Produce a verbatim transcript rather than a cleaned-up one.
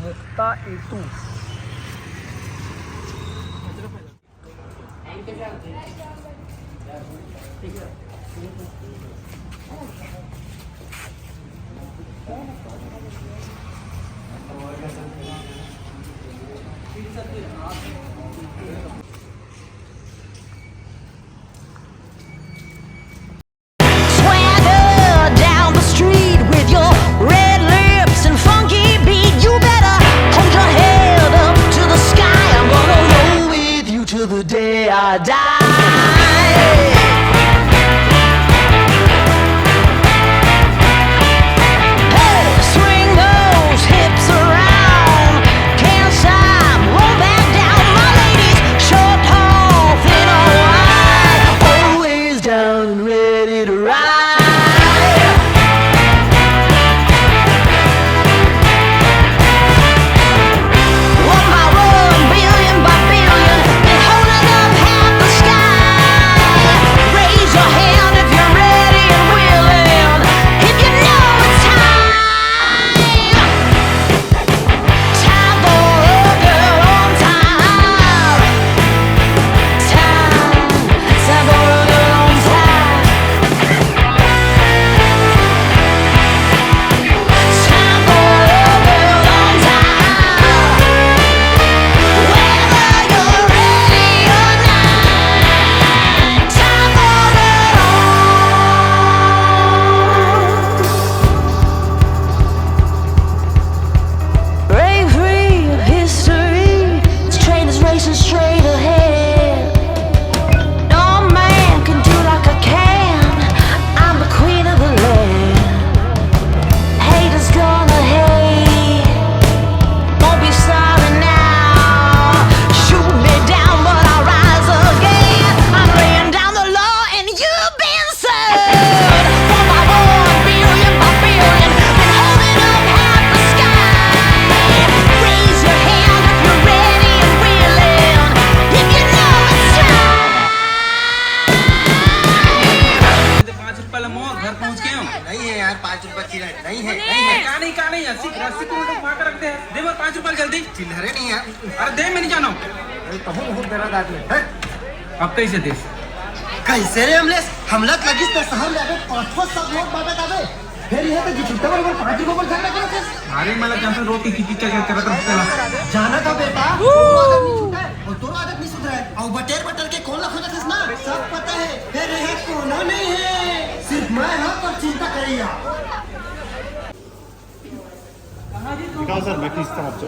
Mukta itu. Swagger down the street with your red lips and funky beat. You better hold your head up to the sky. I'm gonna roll with you till the day I die. Hey, swing those hips around. Can't stop, won't back down. My ladies, short, tall, thin or wide, always down and ready to ride. One by one, billion by billion, they're holding up half the sky. Raise your hand if you're ready and willing, if you know it's time. Time for a girl on time. Time, time for a girl on time. Time for a girl on time. Whether you're ready or not, time for a girl on. Break free of history. This train is racing straight ahead. No man can do like I can. I'm the queen of the land. Haters gonna hate. Won't be sorry now. Shoot me down, but I'll rise again. I'm laying down the law and you've been served. One by one, billion by billion, been holding up half the sky. Raise your hand if you're ready and willing, if you know it's time. पाँच रुपया ला मोर घर पहुँच के हम। नहीं है यार, पाँच रुपया चिल्लर नहीं है, नहीं है। क्या नहीं, क्या नहीं, अस्सी, अस्सी को उल्टा घुमा कर रख दे। दे मोर पाँच रुपया जल्दी। चिल्लरे नहीं यार। अरे दे, मैं नहीं जाना। अरे कहूँ बहुत दर्द आदमी है। अब कैसे दे? कैसे रे अमलेश? हमला लगिस त शहर में अबे पाँच ठो सब नोट बांटत आबे। फिर ये तो जितना बराबर पाँच रुपया पर झगड़ा करत है। अरे मला जान रोटी की चिच्चा क्या करत रहता है। जाना था बेटा, वो आदत नहीं छूटा है और तोरो आदत नहीं सुधरा है। और बटेर बटेर के कौन ला खोजत हस ना? सब पता है। फिर ये कोनो नहीं है, सिर्फ मैं हाँ पर चिंता करिया। दिखाओ सर, मैं खींचता हूँ आपसे।